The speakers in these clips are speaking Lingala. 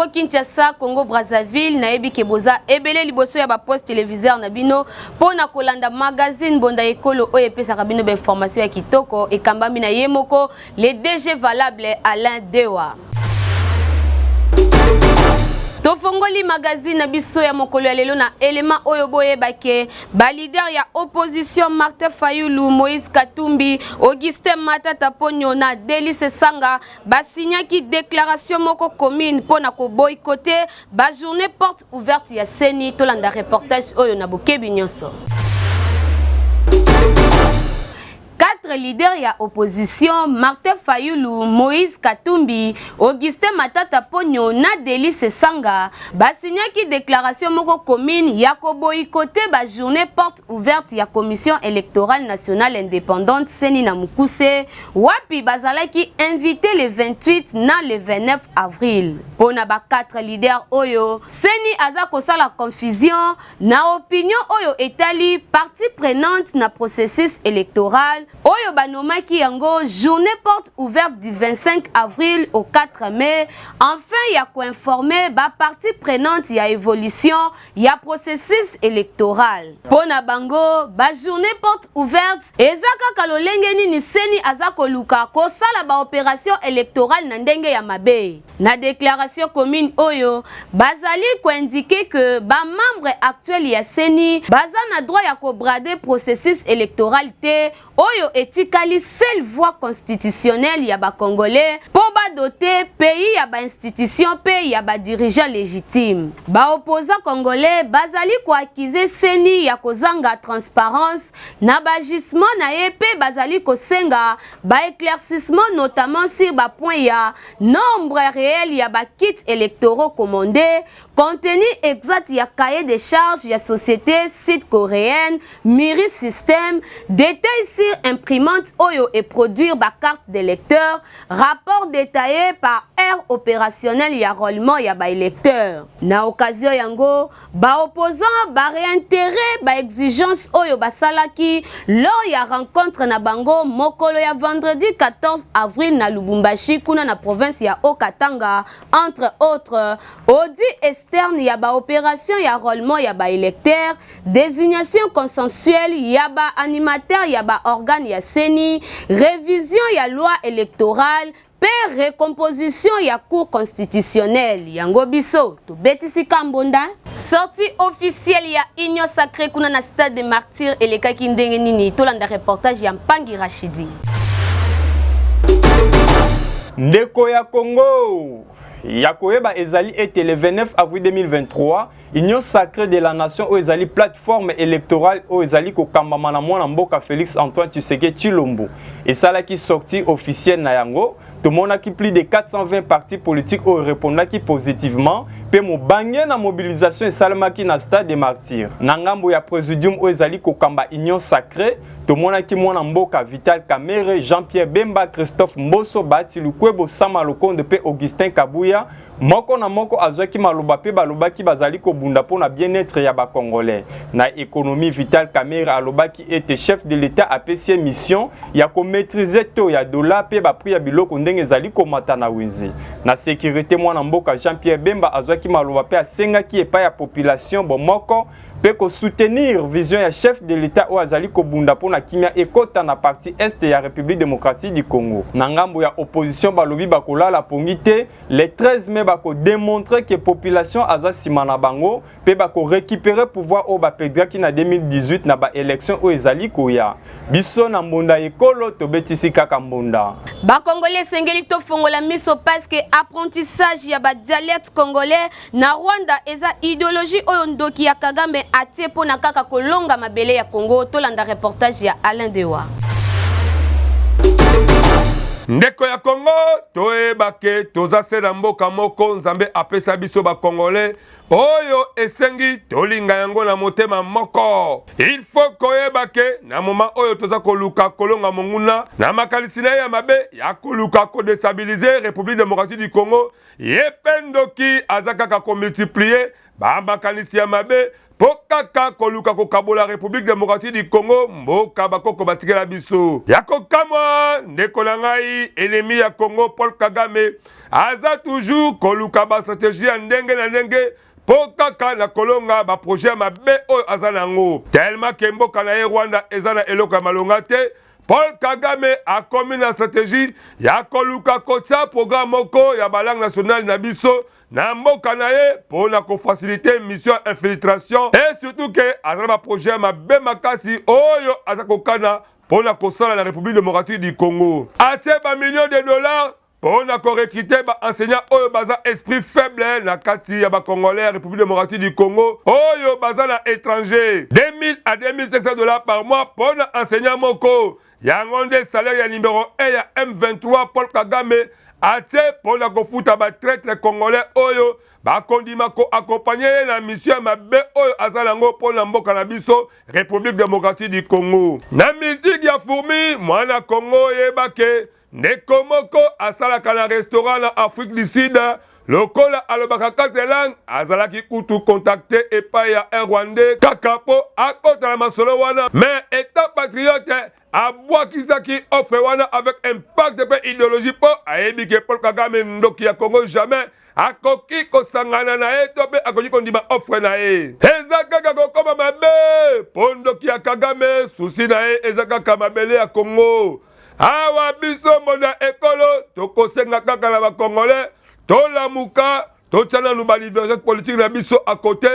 Congo Kinshasa, Congo Brazzaville, nayebi ke boza ebele liboso ya ba poste téléviseur na bino mpo na kolanda magazine Mbonda Ekolo oyo epesaka bino ba information ya kitoko ekambami na ye moko le DG valable Alain Dewa. Tofongoli magazine na biso ya mokolo ya lelo na elema oyo boyeba ke ba leader ya opposition Martin Fayulu, Moïse Katumbi, Augustin Matata Ponyo na Delly Sesanga basignaki déclaration moko commune mpo na koboycotter ba journée porte ouverte ya CENI. Tolanda reportage oyo na bokebi nyonso. Quatre leaders ya opposition Martin Fayulu, Moïse Katumbi, Augustin Matata Ponyo na Delly Sesanga basignaki déclaration moko commune ya koboycotter ba journée porte ouverte ya Commission électorale nationale indépendante CENI na mokuse, wapi bazalaki invité le 28 na le 29 avril. Mpona ba quatre leaders oyo, CENI aza kosala confusion na opinion oyo etali partie prenante na processus électoral oyo banomaki yango journée porte ouverte du 25 avril au 4 mai, enfin ya koinformer bapartie prenante ya évolution ya processus électoral. Mpo na bango, bajournée porte ouverte eza kaka lolenge nini CENI aza koluka kosala baopération électorale na ndenge ya mabe. Na déclaration commune oyo, bazali koindiquer ke bamembre actuel ya CENI baza na droit ya kobrader processus électoral te, oyo etikali seule voie constitutionnelle ya bacongolais mpo badoter pays ya bainstitution mpe ya badirigeant légitime. Baopposant congolais bazali koaccuser CENI ya kozanga transparence na baagissement na ye mpe bazali kosenga baéclaircissement, notamment sur bapoint ya nombre réel ya bakits électoraux commandés, contenu exact ya cahier de charge ya société sud-coréenne Miri System, détail sur imprimante oyo eproduire bacarte d'électeur, rapport détaillé par aire opérationnelle ya enrôlement ya baélecteur. Na occasion yango, baopposant baréitérer baexigence oyo basalaki lors ya rencontre na bango mokolo ya vendredi 14 avril na Lubumbashi, kuna na province ya Haut-Katanga, entre autres audit externe ya baopération ya enrôlement ya baélecteur, désignation consensuelle ya baanimateur ya baorgane ya CENI, révision ya loi électorale mpe recomposition ya Cour constitutionnelle. Yango biso tobetisi kambonda. Sortie officielle ya Union sacrée kuna na Stade de Martyr elekaki ndenge nini? Tolanda reportage ya Mpangi Rachidi. Ndeko ya Congo, ya koyeba ezali ete le 29 avril 2023, Union sacrée de la nation, oyo ezali plateforme électorale oyo ezali kokambama na mwana mboka Félix Antoine Tshisekedi Tshilombo, esalaki sortie officielle na yango. Tomonaki plus de 420 partis politiques oyo répondaki positivement mpe mobange na mobilisation esalemaki na Stade de Martyr. Na ngambo ya présidium oyo ezali kokamba Union sacrée, tomonaki mwana mboka Vital Kamerhe, Jean-Pierre Bemba, Christophe Mboso, Bahati Lukwebo, Sama Lukonde mpe Augustin Kabuya. Moko na moko azwaki maloba mpe balobaki bazali kobunda mpo na bien-être ya bacongolais. Na économie, Vital Kamerhe alobaki ete chef de l'État apesi ye mission ya komaîtriser taux ya dollar mpe baprix ya biloko ndenge ezali komata na wenze. Na sécurité, mwana mboka Jean-Pierre Bemba azwaki maloba mpe asengaki epai ya population bomoko mpe kosoutenir vision ya chef de l'État oyo azali kobunda mpo na kimia ekɔta na partie est ya République démocratique du Congo. Na ngambo ya opposition, balobi bakolala pongi te. Le 13 mai, bakodémontrer ke population aza nsima na bango mpe bakorécupérer pouvoir oyo baperdraki na 2018 na baélection oyo ezali koya. Biso na Mbonda Ekolo, tobetisi kaka mbonda. Bakongolais, esengeli tofongola miso parce que apprentissage ya badialecte congolais na Rwanda eza idéologie oyo ndoki ya Kagame atie mpo na kaka kolonga mabele ya Congo. Tolanda reportage ya Alain Dewa. Ndeko ya Kongo, toyeba ke toza se na mboka moko Nzambe apesa biso bakongolais, oyo esengi tolinga yango na motema moko. Il faut koyeba ke na moment oyo toza koluka kolonga monguna na makanisi na ye ya mabe ya koluka kodéstabiliser République démocratique du Congo, ye mpe ndoki aza kaka komultiplier. Ba makanisi ya mabe mpo kaka koluka kokabola Republique Democratique du Congo, mboka bakoko batikela biso. Ya kokamwa, ndeko na ngai, ennemi ya Congo Paul Kagame aza toujours koluka ba strategie ya ndenge na ndenge mpo kaka na kolonga ba projet ya mabe oyo aza na yango. Tellement ke mboka na ye Rwanda eza na eloko ya malonga te, Paul Kagame akomi na strategie ya koluka kotia programme moko ya ba langue nationale na biso na mboka na ye mpo na kofacilite mission ya infiltration et surtout ke aza na baprojet ya mabe makasi oyo aza kokana mpo na kosala na République démocratique du Congo. Atie ba millions de dollars mpo na korecrute ba enseignants oyo baza esprit faible na kati ya ba Congolais ya République démocratique du Congo oyo baza na étranger, 2000 à 2500 dollars par mois mpo na enseignant moko. Yango nde salaire ya numero 1 ya M23 Paul Kagame atie mpo na kofuta ba traitre congolais oyo bakondima ko accompagner ye na mission ya mabe oyo aza nango mpo na mboka na biso République démocratique du Congo. Na mystique ya fourmi, mwana Congo, yeba ke ndeko moko asalaka na restaurant na Afrique du Sud, lokola alobaka quatre langues, azalaki kutu contacte epai ya un Rwandais kaka mpo akota na masolo wana, mais étant patriote abwakisaki offre wana avec impact mpe idéologie, mpo ayebi ke Paul Kagame, ndoki ya Congo, jamais akoki kosangana na ye to mpe akoki kondima offre na ye. Eza kaka kokoma mabe, mpo ndoki ya Kagame, souci na ye eza kaka mabele ya Congo. Awa biso mbonda ekolo tokosenga kaka na Bakongolais tolamuka, totya nanu badivergence politique na biso à côté,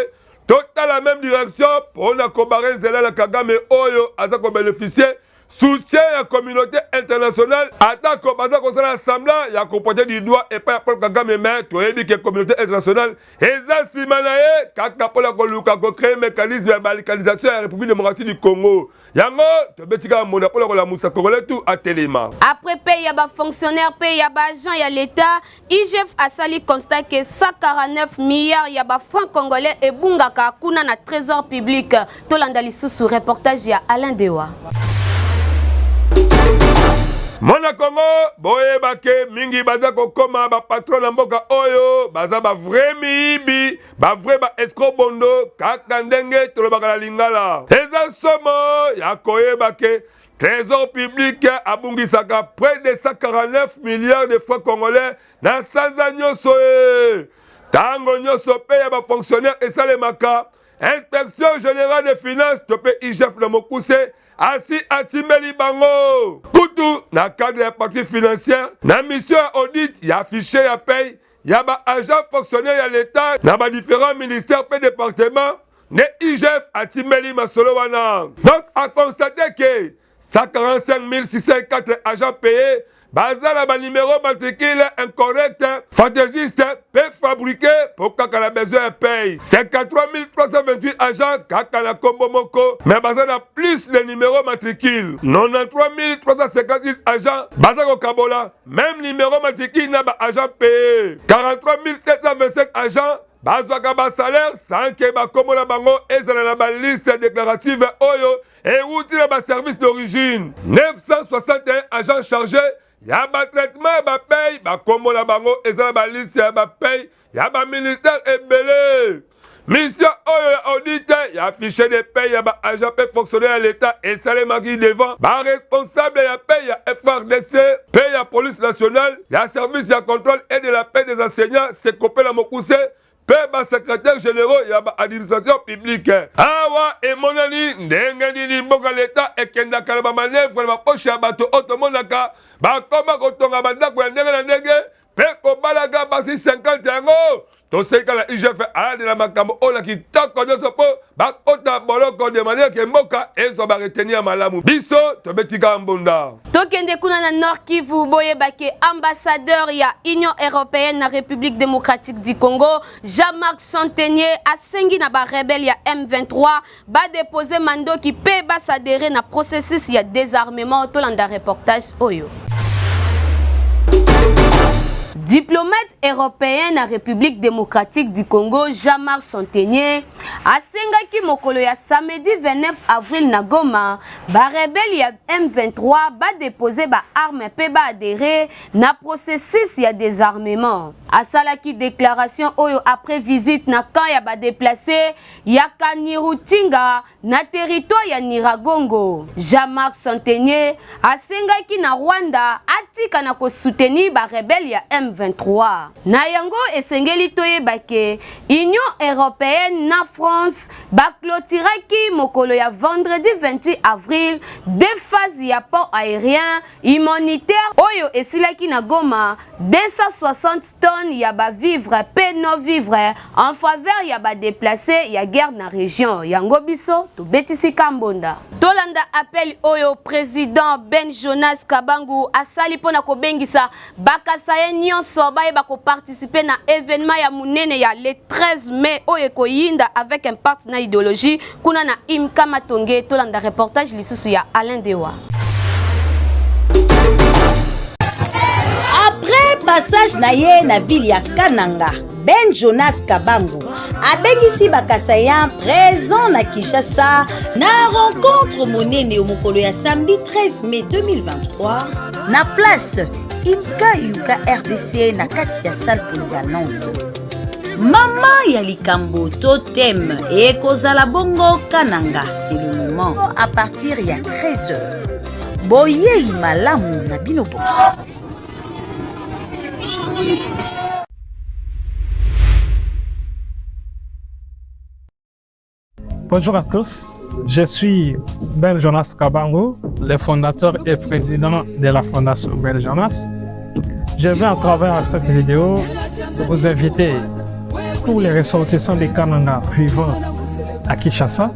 totala même direction mpo na kobarrer nzela na Kagame oyo aza kobénéficie soutien ya communauté internationale. Atako baza kosala semblant ya kopointer du doigt epai ya Paul Kagame, mais toyebi ke communauté internationale eza nsima na ye kaka mpona koluka kocréer mécanisme ya balkanisation ya République démocratique du Congo. Yango tobeti kaka mbonda mpona kolamusa Congolais tout atelema. Après paye ya bafonctionnaire mpe ya baagent ya l'État, IGF asali constat ke 149 milliards ya bafranc congolais ebungaka kuna na Trésor public. Tolanda lisusu reportage ya Alain Dewa. Mwana Kongo, boyeba ke mingi baza kokoma bapatron na mboka oyo baza bavrai miyibi, bavrai baescroc bondo, kaka ndenge tolobaka na lingala. Eza somo ya koyeba ke Trésor public abungisaka près de 149 milliards de francs congolais na sanza nyonso. E ntango nyonso mpe ya bafonctionnaire esalemaka, Inspection générale des finances to mpe IGF na mokuse asi atimbeli bango. Kutu na cadre ya partie financière, na mission ya audit ya fichier ya paye ya baagent fonctionnaire ya l'État na badifférents ministères mpe département nde IGF atimbeli masolo wana. Donc aconstate ke 145 604 agents payés baza na banimero matricule incorrect, fantaisiste mpe fabriqué mpo kaka na besoin ya paye. 53 328 agents kaka na nkombo moko, mais baza na plus de numéro matricule. 93 356 agents baza kokabola même numéro matricule na baagent payé. 43 725 agents bazwaka basalaire sans ke bakombo na bango ezala na baliste déclarative oyo ewuti na baservice d'origine. 961 agents chargés ya batraitement ya bapaye, bakombo na bango eza na baliste ya bapaye ya baministère ebele. Mission oyo ya audit ya fichier de paye ya baagent mpe fonctionnaire ya l'État esalemaki devant baresponsable ya paye ya FARDC mpe ya police nationale, ya service ya contrôle et de la paie des enseignants, SECOPE na mokuse, mpe basecrétaire généraux ya baadministration publique. Awa emonani ndenge nini mboka leta ekendaka na bamanœuvre na bapoche ya bato oyo tomonaka bakoma kotonga bandako ya ndenge na ndenge mpe kobalaka basi 50. Yango toseka na IGF alandela makambo oyo na kitoko nyonso mpo bakota boloko de manière ke mboka ezwa baretenue ya malamu. Biso tobetika mbunda. Tokende kuna na Nord Kivu. Boyebake ambassadeur ya Union européenne na République démocratique du Congo, Jean-Marc Chantenier, asengi na barebele ya M23 badepose mandoki mpe baadhérer na processus ya désarmement. Tolanda reportage oyo. Diplomate europeen na Republique democratique du Congo, Jean-Marc Chantenier, asengaki mokolo ya samedi 29 avril na Goma, ba rebelles ya M23 ba deposer ba armes mpe ba adherer na processus ya desarmement. Asalaki declaration oyo après visite na camp ya ba deplaces ya Kanirutinga Na territoire ya Nyiragongo, Jean-Marc Chantenier asengaki na Rwanda atika na ko soutenir ba rebelles ya M23. Na yango esengeli toyeba ke Union europeenne na France ba cloturaki mokolo ya vendredi 28 avril deux phases ya pont aerien humanitaire oyo esilaki na Goma 260 tonnes ya ba vivres pe non vivres en faveur ya ba deplaces ya guerre na region. Yango biso tobetisi kambonda. Tolanda appel oyo president Ben Jonas Kabangu asali mpo na kobengisa ba Kasaïens nyonso bayeba ko participer na evenement ya munene ya le 13 mai oyo ekoyinda avec impact na ideologie kuna na Imka Matonge. Tolanda reportage lisusu ya Alain Dewa. Après passage na ye na ville ya Kananga, Ben Jonas Kabangu abengisi ba Kasaïens présents na Kinshasa na rencontre monene mokolo ya samedi 13 mai 2023 na place Imka Yuka RDC na kati ya salle polyvalente. Mama ya likambo to thème ekozala bongo Kananga, c'est le moment à partir ya 13h. Boyei malamu na bino bonso. Bonjour à tous, je suis Ben Jonas Kabango, le fondateur et président de la Fondation Ben Jonas. Je vais à travers cette vidéo vous inviter tous les ressortissants de Kananga vivant à Kinshasa,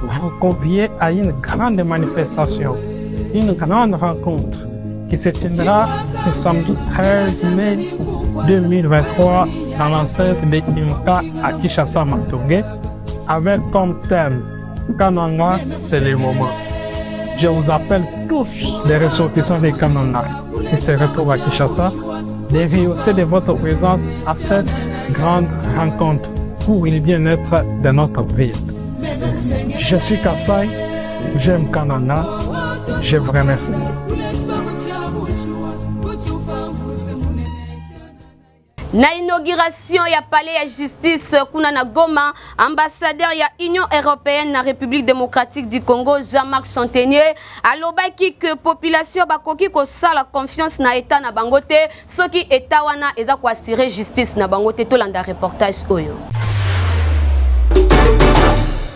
vous convier à une grande manifestation, une grande rencontre qui se tiendra ce samedi 13 mai 2023 dans l'enceinte de Imka à Kinshasa Matonge avec comme thème Kananga, c'est le moment. Je vous appelle tous les ressortissants de Kananga qui se retrouvent à Kinshasa de rehausser de votre présence à cette grande rencontre pour le bien-être de notre ville. Je suis Kasai, j'aime Kananga, je vous remercie. Na inauguration ya palais ya justice kuna na Goma, ambassadeur ya Union européenne na République démocratique du Congo Jean-Marc Chantenier alobaki que population bakoki kosala confiance na état na bango te soki état wana eza ko assurer justice na bango te. Tolanda reportage oyo.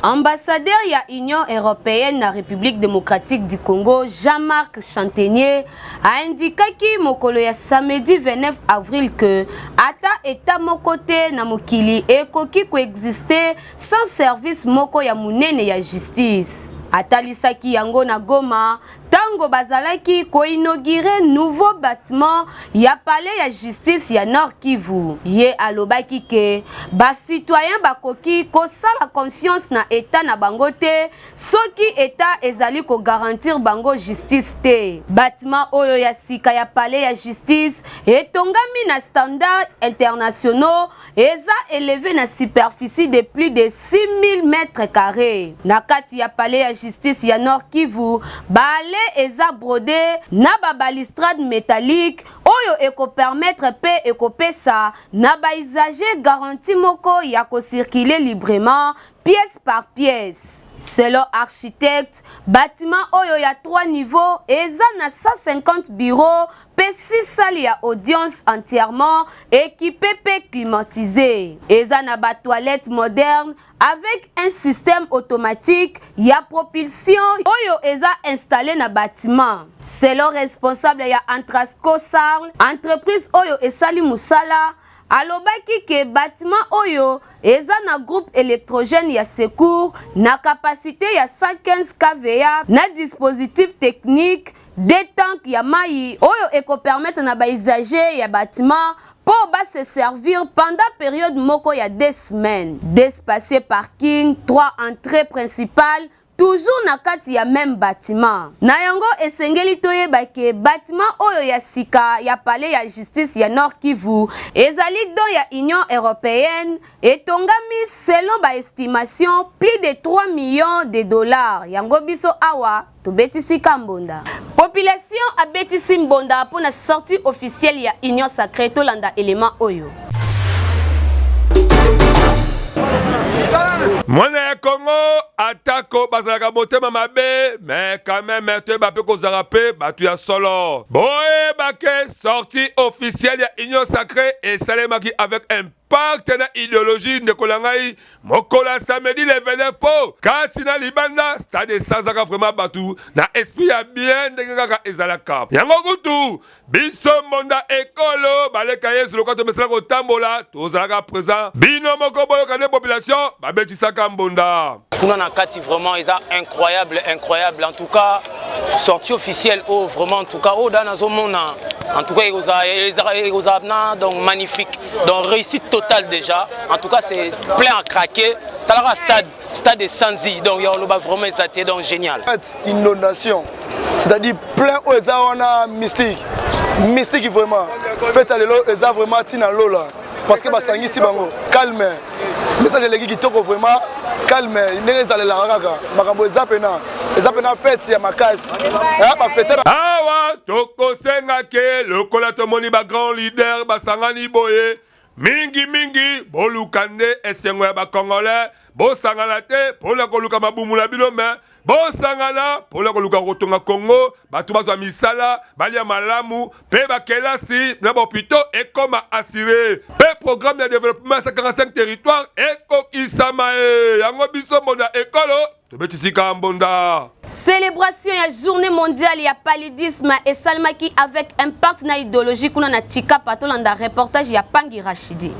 Ambassadeur ya Union européenne na République démocratique du Congo Jean-Marc Chantenier a indikaki mokolo ya samedi 29 avril que ata etat moko te na mokili ekoki koexiste sans service moko ya monene ya justice. Atalisaki yango na Goma tango bazalaki koinaugure nouveau batiment ya palais ya justice ya Nord Kivu. Ye alobaki ke ba citoyens bakoki kosala confiance na etat na bango te Soki Etat ezali ko garantir bango justice te. Batiment oyo ya sika ya palais ya justice etongami na standards internationaux, eza eleve na superficie de plus de 6000 mètres carres. Na kati ya palais ya justice ya Nord Kivu, ba allees eza brode na ba balustrades metalliques oyo eko permettre mpe ekopesa na ba usagers garantie moko ya ko circuler librement pièce par pièce. Selon architecte, batiment oyo ya 3 niveaux eza na 150 bureaux pe 6 salles ya audience entièrement équipées pe climatisées. Eza na ba toilettes modernes avec un système automatique ya propulsion oyo eza installé na batiment. Selon responsable ya Antrasco Sarl, entreprise oyo esali musala, Alobaki ke batiment oyo eza na groupe electrogène ya secours na capacite ya 115 kva na dispositif technique deux tanks ya mayi oyo eko permettre na ba usagers ya batiment po ba se servir pendant periode moko ya deux semaines. Deux spacieux parkings, trois entrees principales. Toujours na kati ya meme batiment. Na yango esengeli toyeba ke batiment oyo ya sika ya palais ya justice ya Nord Kivu ezali don ya Union europeenne, etongami selon ba estimations plus de 3 millions de dollars. Yango biso awa tobetisi ka mbonda. Population abetisi mbonda mpo na sortie officielle ya Union sacree, tolanda element oyo. Mwana ya Congo atako bazalaka motema mabe mais quand même toyeba mpe kozala mpe bato ya solo. Boyeba ke sortie officielle ya Union sacree esalemaki avec impact na ideologie ndeko na ngai mokolo ya samedi le 29 mpo kasi na libanda stade esazaka vraiment bato na esprit ya bien ndenge kaka ezalaka yango kutu Biso mbonda ekolo baleka Yesu lokola tomesana kotambola tozalaka present bino moko boyoka nde population babetisaka mbonda. Kuna na kati vraiment eza incroyable incroyable en tout cas sortie officielle oyo oh, vraiment en tout cas oyo oh, da nazomona en tout cas ekozala na donc magnifique donc réussite totale déjà en tout cas c'est plein à craquer talaka stade stade esanzi donc ya oloba vraiment eza te donc génial inondation c'est-à-dire plein oyo eza wana mystique mystique vraiment fete ya lelo eza vraiment ntina lola parce que basangisi bango calme message eleki kitoko vraiment calme ndenge ezalelaka kaka makambo eza pena eza pena fete ya makasi bafete awa tokosenga ke lokola tomoni ba grand leader basangani boye mingi mingi boluka nde esengo ya bacongolais bosangana te mpo na koluka mabumu na bino me Bosangana mpo na koluka kotonga Congo, bato bazwa misala, balia malamu mpe bakelasi na bahopito ekoma assure mpe programme ya developpement ya 145 territoire ekokisama. E yango biso mbonda ekolo tobetisika mbonda. Celebration ya journée mondiale ya paludisme esalemaki avec impact na idéologie kuna na Tshikapa. Tolanda reportage ya Pangi Rachidi.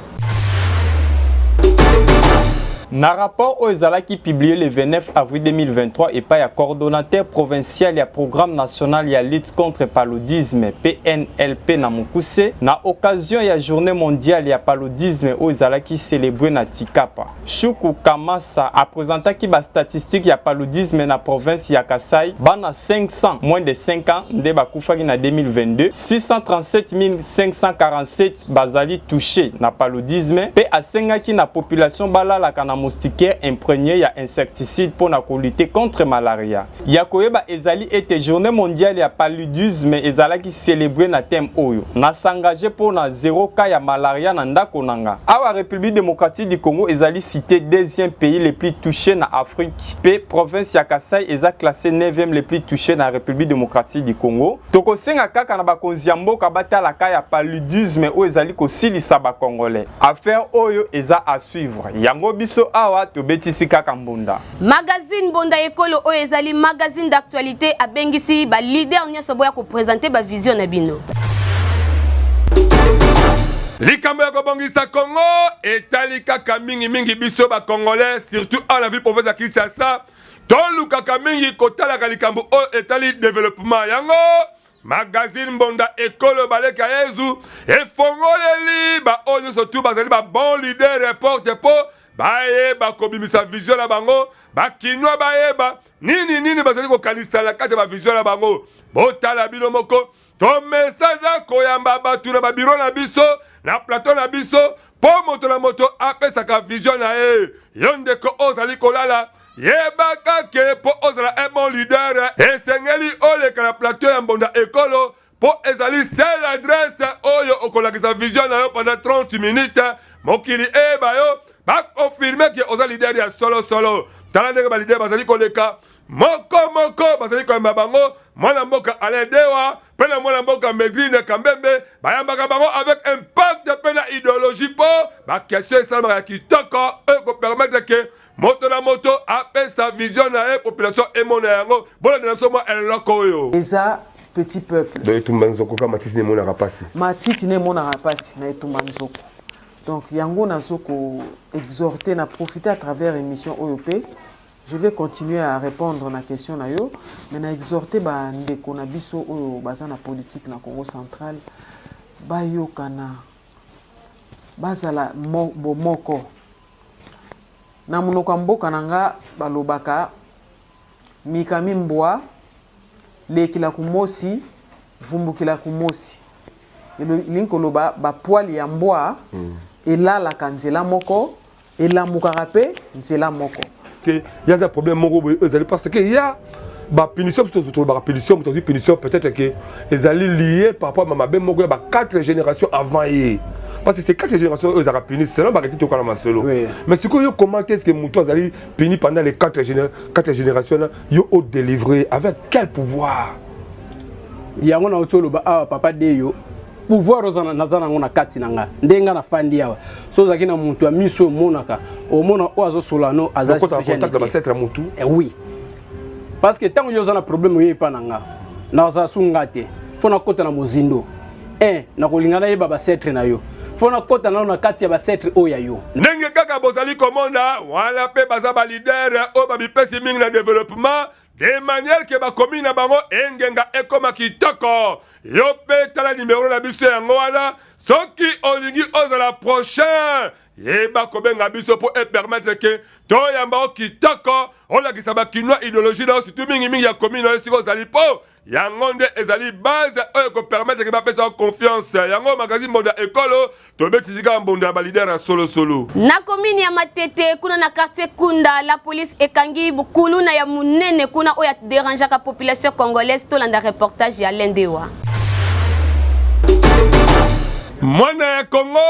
Na rapport oyo ezalaki publié le 29 avril 2023 epai ya coordonnateur provincial ya programme national ya lutte contre paludisme PNLP na mokuse na occasion ya journée mondiale ya paludisme oyo ezalaki célébré na Tikapa, Shuku Kamasa apresentaki ba statistiques ya paludisme na province ya Kasai. Bana 500 moins de 5 ans nde bakufaki na 2022, 637 547 bazali touche na paludisme mpe asengaki na population balalaka na moustiquaire impregne ya insecticide mpo na ko lutter contre malaria. Ya koyeba ezali ete journee mondiale ya paludisme ezalaki celebrer na thème oyo, Na s'engager mpo na zero cas ya malaria na ndako na nga. Awa Republique democratique du Congo ezali cite deuxième pays le plus touche na Afrique mpe province ya Kasaï eza classe neuvième le plus touche na Republique democratique du Congo. Tokosenga kaka na bakonzi ya mboka batala cas ya paludisme oyo ezali kosilisa ba congolais. Affaire oyo eza à suivre. Yango biso awa tobetisi kaka mbunda. Magazine Mbonda Ekolo oyo ezali magazine d'actualité abengisi ba leader nyonso boya ko presenter ba vision na bino. Likambo ya kobongisa Congo etali kaka mingi mingi biso ba congolais surtout awa na ville province ya Kinshasa. Tolukaka mingi kotalaka likambo oyo etali developpement yango. Magazine Mbonda Ekolo Baleka Yezu efongoleli baoyo nyonso tu bazali ba bon leader porte mpo bayeba kobimisa vision na bango, bakinois bayeba nini nini bazali kokanisa na kati ya ba vision na bango. Botala bino moko, tomesana koyamba bato na babiro na biso na plateau na biso mpo moto na moto apesaka vision na ye. Yo ndeko ozali kolala, yebaka ke mpo ozala un bon leader esengeli oleka na plateau ya Mbonda Ekolo mpo ezali seule adresse oyo okolakisa vision na yo pendant 30 minutes, mokili eyeba yo, bakonfirme ke oza leader ya solosolo. Tala ndenge ba leader bazali koleka moko moko, bazali koyamba bango mwana mboka Alain Dewa mpe na mwana mboka Megrine Kambembe, bayambaka bango avec impact mpe na idéologie mpo ba question esalamaka ya kitoko oyo ekopermettre ke moto na moto apesa vision na ye, population emona yango. Bolandela biso mwa eloko oyo. Eza petit peuple. Donc etumba nzoko ka matiti ne emonaka pasi. Matiti ne emonaka pasi na etumba nzoko. Donc yango nazo ko exhorter na profiter à travers emission oyo pe je vais continuer à repondre na question na yo mais na exhorter ba ndeko na biso oyo baza na politique na Congo central bayokana bazala bomoko. Na monoko ya mboka na nga balobaka. Mikami mbwa, lekila ku mosi, vumbukila ku mosi. Elingi koloba ba poils ya mbwa elalaka nzela moko, elamukaka pe nzela moko. Que ya za problème moko boye ezali parce que ya ba punition biso tolobaka punition moto azwi punition peut-être que ezali lié par rapport à mabe moko ya ba quatre générations avant ye parce que c'est quatre générations oyo ezalaka puni selon bareti tokala masolo mais sikoyo yo comment est-ce que moto azali puni pendant les quatre, géné quatre générations na yo odélivrer avec quel pouvoir yango nauti oloba awa papa deyo pouvoir oza naza nango na kati na nga ndenge nga nafandi awa so ozalaki na moto ya miso omonaka omona oyo azosola no aza eh oui parce que ntango yo oza na problème oye epa na nga nazala su nga te fo nakota na mozindo un nakolinga nayeba basetre na yo fo nakota nano na kati ya basetre oyo ya yo ndenge kaka bozali komona wana mpe baza balidere oyo bamipesi mingi na developpement de manière ke bakomi na bango engenga ekoma kitoko yo mpe tala nimero na biso yango wana soki olingi ozala prochain yeba kobenga biso mpo epermettre ke toyamba yo kitoko olakisa bakinois idéologie na yo surtout mingimingi ya commune na yo esika ozali mpo yango nde ezali base oyo ekopermettre ke bapesa yo confiance yango magazine mbonda ekolo tobetisi kaka mbonda ya balider ya solosolo. Na commune ya Matete kuna na quartier Kunda la police ekangi kuluna ya munene kuna oyo derangeaka population congolaise. Tolanda reportage ya Lendewa. Mwana ya Congo,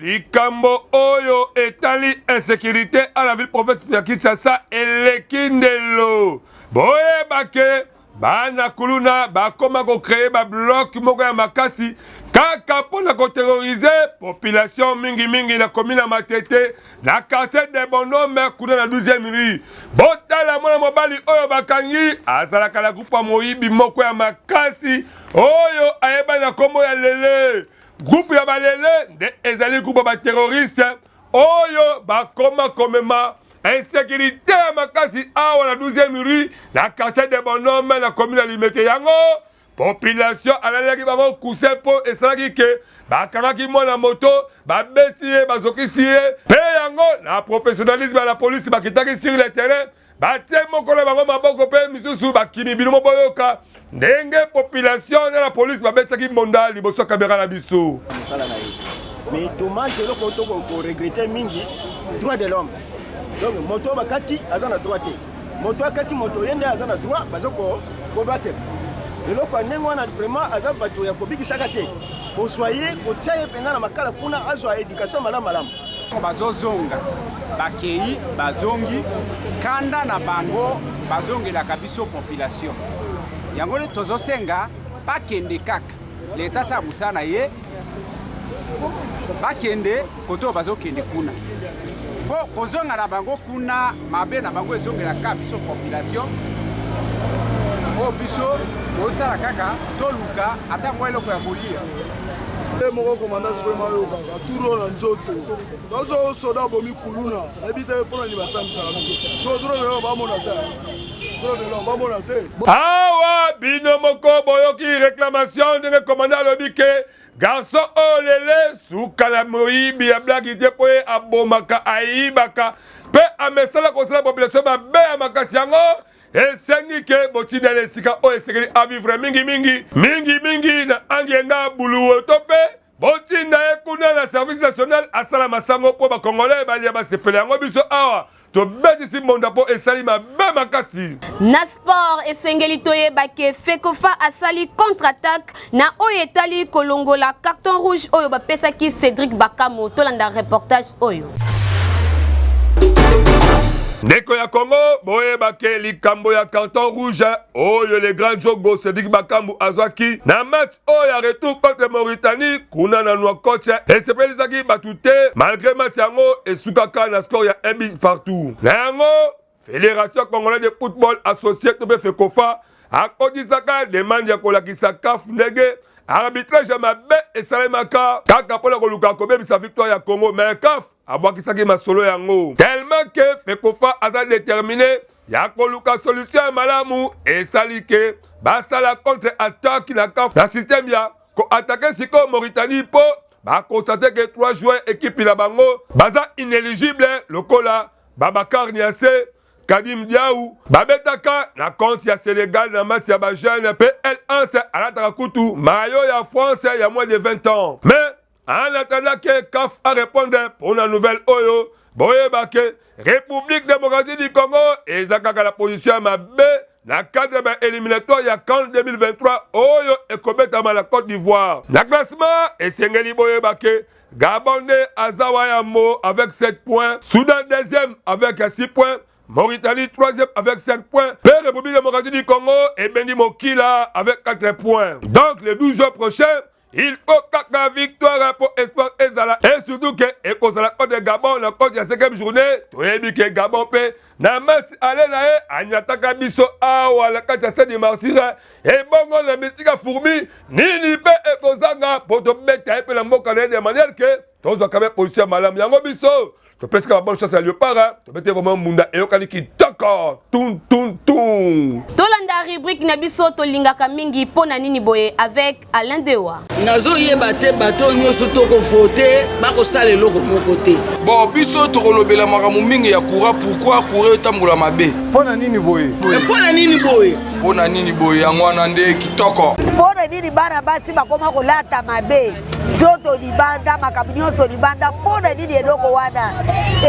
likambo oyo etali insécurité à la ville province ya Kinshasa eleki ndelo. Boyeba ke Bana kuluna bakoma ko créer ba bloc moko ya makasi kaka mpo na ko terroriser population mingi mingi na commune ya Matete na quartier de Bonhomme kuna na 12e rue. Botala mwana mobali oyo bakangi azalaka na groupe ya moyibi moko ya makasi oyo ayebani na kombo ya Lele. Groupe ya balele nde ezali groupe ya ba terroriste oyo bakoma komema insécurité ya makasi awa na 12e rue na quartier de bonhomme na commune ya limete yango population alalelaki bango coussin mpo esalaki ke bakangaki mwana moto babeti ye bazokisi ye mpe yango na professionnalisme ya la police bakitaki sur le terrain batie moko na bango maboko mpe misusu bakimi bino mo boyoka ndenge population na la police babetisaki mbonda liboso ya kamera na biso mosala na ye mais dommage eloko to koregrete mingi droit de l'homme donc moto oyo bakati aza na droit te moto akati moto ye nde aza na droit baza kobatela eloko ya ndenge wana vraiment aza bato ya kobikisaka te kozwa ye kotia ye mpenza na makala kuna azwa éducation malamu malamu Bazozonga bakei bazongi kanda na bango bazongelaka biso population yango nde tozosenga bakende kaka leta asala mosala na ye bakende kote oyo bazokende kuna mpo kozonga na bango kuna mabe na bango ezongelaka biso population oyo biso tosala kaka toluka ata mwa eloko ya kolia Ye moko komanda supreme ayokaka turo na nzoto bazo soda abomi kuluna nayebi te mpo na nini basambisaka biso so turo lelo bamona te turo lelo bamona te awa bino moko boyoki réclamation ndenge komanda alobi ke garçon oyo lele suka na moyibi ya blaki te mpo ye abomaka ayibaka mpe amesala kosala population mabe ya makasi yango Esengi ke botinda na esika oyo esengeli a vivre mingi mingi mingi mingi na Angenga Buluwo to mpe botinda ye kuna na service national asala masango mpo ba congolais balia basepela yango biso awa tobetisi mbonda mpo esali mabe makasi. Na sport esengeli toyeba ke Fecofa asali contre-attaque na oyo etali kolongola carton rouge oyo bapesaki Cedric Bakamo. Tolanda reportage oyo. Ndeko ya Congo, boyeba ke likambo ya carton rouge oyo le grand Jogo Cedric Bakambu azwaki na match oyo ya retour contre Mauritanie kuna na Nouakchott esepelisaki bato te malgré match yango esukaka na score ya 1 but partout. Na yango Federation congolaise de football associé to mpe FECOFA akotisaka demande ya kolakisa CAF ndenge arbitrage ya mabe esalemaka kaka mpo na koluka kobebisa victoire ya Congo mais CAF abwakisaki masolo yango tellement que FECOFA aza determine ya koluka solution ya malamu esali ke basala contre attaque na CAF na système ya koatake sikoyo Mauritanie mpo bakonstate ke 3 joueurs ekipe na bango baza inéligible lokola Babacar Niasse, Kadim Diaw babetaka na compte ya Senegal na match ya ba jeunes mpe El Anse alataka kutu maillot ya France ya moins de 20 ans. Mais en attendant que CAF a répondre pour la nouvelle oyo, boyeba que République démocratique du Congo eza kaka na position ya mabe na cadre ya ba éliminatoire ya CAN 2023 oyo ekobetama na Côte d'Ivoire. Na classement esengeli boyeba que Gabon nde aza wa yambo avec 7 points, Soudan deuxième avec 6 points, Mauritanie troisième avec 5 points, pe République démocratique du Congo ebendi mokila avec 4 points. Donc le 12 juin prochain, il faut kaka victoire pour espoir ezala et surtout que ekozala contre Gabon na compte ya cinquième journée. Toyebi ke Gabon pe na match aller na ye anyataka biso awa na kati ya Stade des Martyrs, ebongo na misika fourmi nini mpe ekozanga mpo tobeta ye mpe na mboka na ye de manière ke tozwaka mpe position ya malamu. Yango biso topesika ba bonne chance ya Leopard, tobete vraiment mbunda eyokani kitoko tun tun tun. Tolanda rubrique na biso tolingaka mingi mpo na nini boye avec Alain Dewa. Nazoyeba te bato oyo nyonso tokovote bakosala eloko moko te. Bon, biso tokolobela makambo mingi ya courant. Pourquoi courant etambola mabe? Mpo na nini boye? Mpo na nini boye? Mpo na nini boye? Yango wana nde kitoko. Mpo na nini bana basi bakoma kolata mabe, nzoto libanda, makambo nyonso libanda? Mpo na nini eloko wana?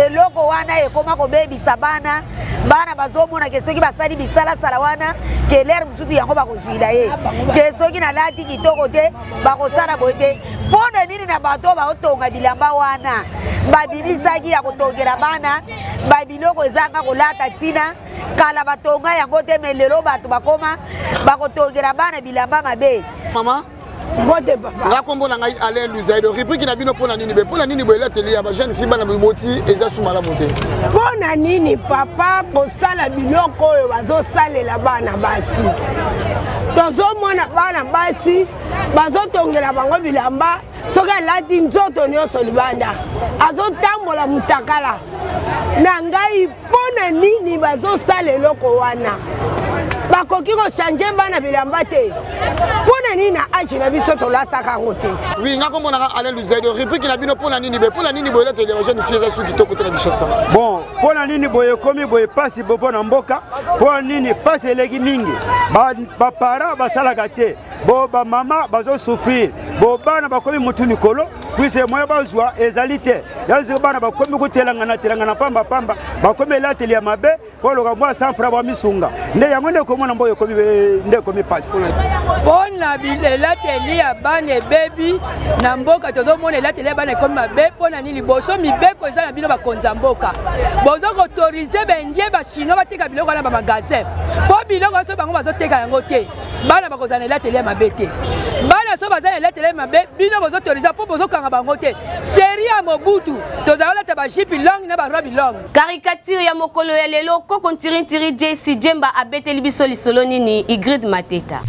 Eloko wana ekoma kobebisa bana. Bana bazomona ke soki basali bisalasala wana, ke lere mosusu yango bakozwila ye, ke soki nalati kitoko te bakosala boye te. Mpo na nini na bato oyo baotonga bilamba wana babimisaki ya kotongela bana babiloko ezanga kolata ntina? Kala batonga yango te, me lelo bato bakoma bakotongela bana bilamba mabe. Mama, mbote papa. Nga kombo na ngai Alain Luzaido. Rubrique na bino mpo na nini be? Mpo na nini boye elateli ya ba jeune fille bana boboti eza su malamu te? Mpo na nini papa kosala biloko oyo bazosalela bana basi? Tozomona bana basi bazotongela bango bilamba, soki alati nzoto nyonso libanda, azotambola mutakala na ngai. Mpo na nini bazosala eloko wana? Bakoki kochange bana bilamba te? Mpo na nini na age na biso tolataka yango te? Oui, nga kombo nanga Alain Luzaido. Rubrique na bino mpo na nini be? Mpo na nini boye elateli ya ba jeune fille eza su kitoko te na Kinshasa? Bon, mpo na nini boye ekomi boye pasi mpo na mboka? Mpo na nini pasi eleki mingi? Bapara basalaka te, bo bamama bazosouffrir, bo bana bakomi motu likolo puise moyen bazwa ezali te. Yango bana bakomi kotelangana telangana pamba pamba, bakomi elateli ya mabe mpo loka mwa 100 francs bamisunga nde yango nde komona mboyo ekomi nde ekomi pasi. Mpo na elateli ya bana ebebi na mboka, tozomona elateli ya bana ekomi mabe. Mpo na nini? Liboso mibeko eza na bino bakonzi ya mboka, bozo koautorize baindien, bachinois bateka biloko wana bamagasin, mpo biloko nyonso bango bazoteka yango te, bana bakozala na elateli ya mabe te. Bana so baza na elateli ya mabe, bino bozoautorize mpo bozokanga bango te. Serie ya Mobutu, tozala kolata bajipi longue na barobe longue. Caricature ya mokolo ya lelo, Koko Ntiri Ntiri JC Djemba abeteli biso lisolo nini? Ingrid Mateta.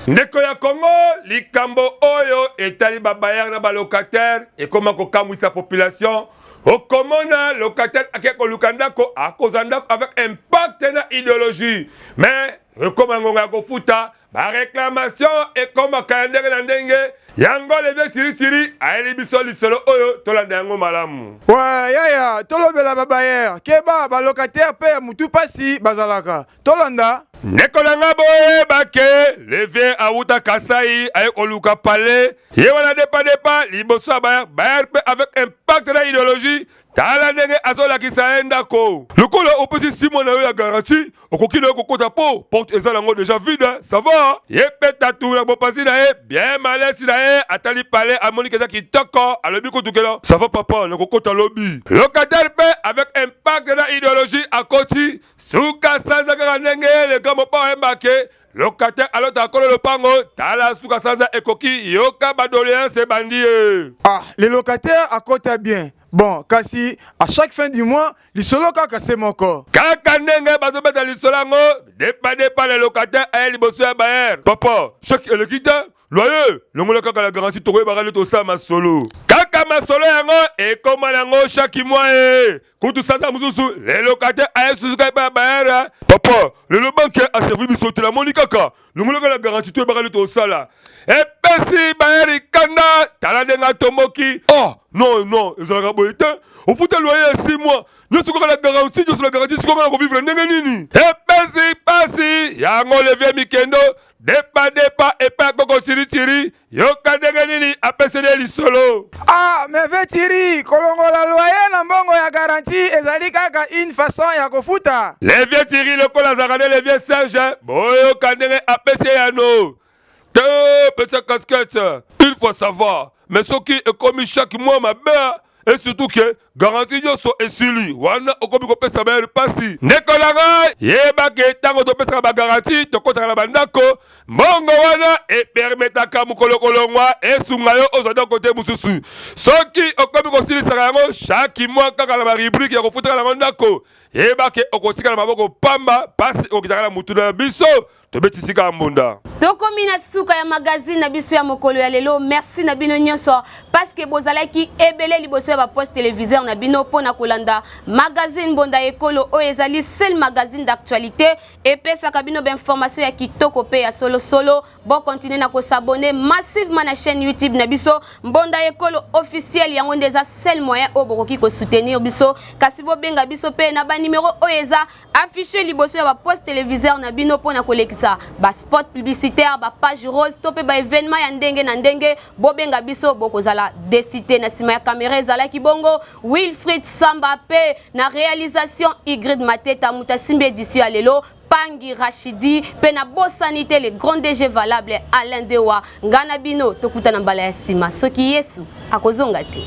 Ndeko ya Congo, likambo oyo etali babayere na balocataire ekoma kokamwisa population. Okomona locataire ake koluka ndako, akozwa ndako avec impact na idéologie, mais ekoma ngonga ya kofuta, baréclamation ekomaka ya ndenge na ndenge. Yango levie sirisiri ayeli biso lisolo oyo, tolanda yango malamu. Wa yaya, tolobela babayere keba, balocataire mpe ya mutu pasi bazalaka. Tolanda. Ndeko na nga, boyeba ke levie awuta Kasai, aye koluka palais ye wana depadepa liboso ya bayer. Bayer mpe avec impact na idéologie, tala ndenge azolakisa ye ndako. Lokola opesi nsima na yo ya garantie, okoki na yo kokota po porte eza nango déjà vide, ça va. Ye mpe tatu na bopanzi na ye bien malesi na ye, atali palais, amoni eza kitoko, alobi kutukela: "Ça va papa, nakokota lobi." Locataire mpe avec impact na idéologie akoti. Suka sanza, kaka ndenge leka mopa oyembake locataire alotaka kolo lopango, tala suka sanza ekoki, yoka badoléance ebandi ye. Ah, le locataire akota bien. Bon, kasi à chaque fin du mois lisolo kaka se moko. Kaka ndenge bazobeta lisolo yango, depadepa, le locataire aye liboso ya bayer: "Papa, chèque eleki te." Loyer longola kaka la garantie tokoyebaka nde tosala masolo. Kaka masolo yango ekoma nango chaque mois e kutu sanza mosusu le locataire aye susu kaka epai ya bailleur. Papa lelo banque aservi biso te namoni kaka longola kaka la garantie toyebaka nde tosala. Epesi bailleur kanda tala ndenge atomboki. Oh non non ezalaka boye te ofuta loyer ya 6 mois nyonso kaka na garantie nyonso na garantie sikoyo nga na kovivre ndenge nini? Epesi pasi yango le vieux Mikendo Depa depa epai ya koko Thierry Thierry, yoka ndenge nini apeseli ye lisolo. Ah, mais vieux Thierry, kolongola loyer na mbongo ya garantie ezali kaka une façon ya kofuta. Le vieux Thierry lokola azalaka nde le vieux Serge, boyoka ndenge apesi ye yano. Te pesa casquette, une fois ça va, mais soki ekomi chaque mois mabe et surtout que garantie nyonso esili wana okomi kopesa bayeri mpasi. Ndeko na ngai, yeba ke ntango topesaka bagarantie tokotaka na bandako, mbongo wana epermetaka mokolo kolongwa esunga yo ozwa ndako te mosusu. Soki okomi kosilisaka yango chaque mois kaka na barubrike ya kofutaka yango ndako, yeba ke okotikala maboko pamba, mpasi ekokitaka na mutu na biso. Tobeti sika ya mbunda. Tokomi na suka ya magazine na biso ya mokolo ya lelo. Merci na bino nyonso parce que bozalaki ebele liboso ya ba poste téléviseur na bino mpo na kolanda magazine Mbonda Ekolo oyo ezali seul magazine d'actualité epesaka bino ba information ya kitoko pe ya solo solo. Bo continuer na ko s'abonner massivement na chaîne YouTube na biso Mbonda Ekolo officiel, yango nde eza seul moyen oyo bokoki ko soutenir biso. Kasi bobenga biso pe na ba numero oyo eza affiché liboso ya ba poste téléviseur na bino mpo na kolekisa ba spot publicitaire, ba page rose to mpe ba événement ya ndenge na ndenge. Bobenga biso, bokozala desite. Na nsima ya kamera ezalaki bongo Wilfried Samba mpe na réalisation Ingrid Mateta, moto asimbi édition ya lelo Pangi Rachidi, mpe na bosani te le grand DG valable Alain Dewa. Nga na bino tokutana mbala ya nsima soki Yesu akozonga te.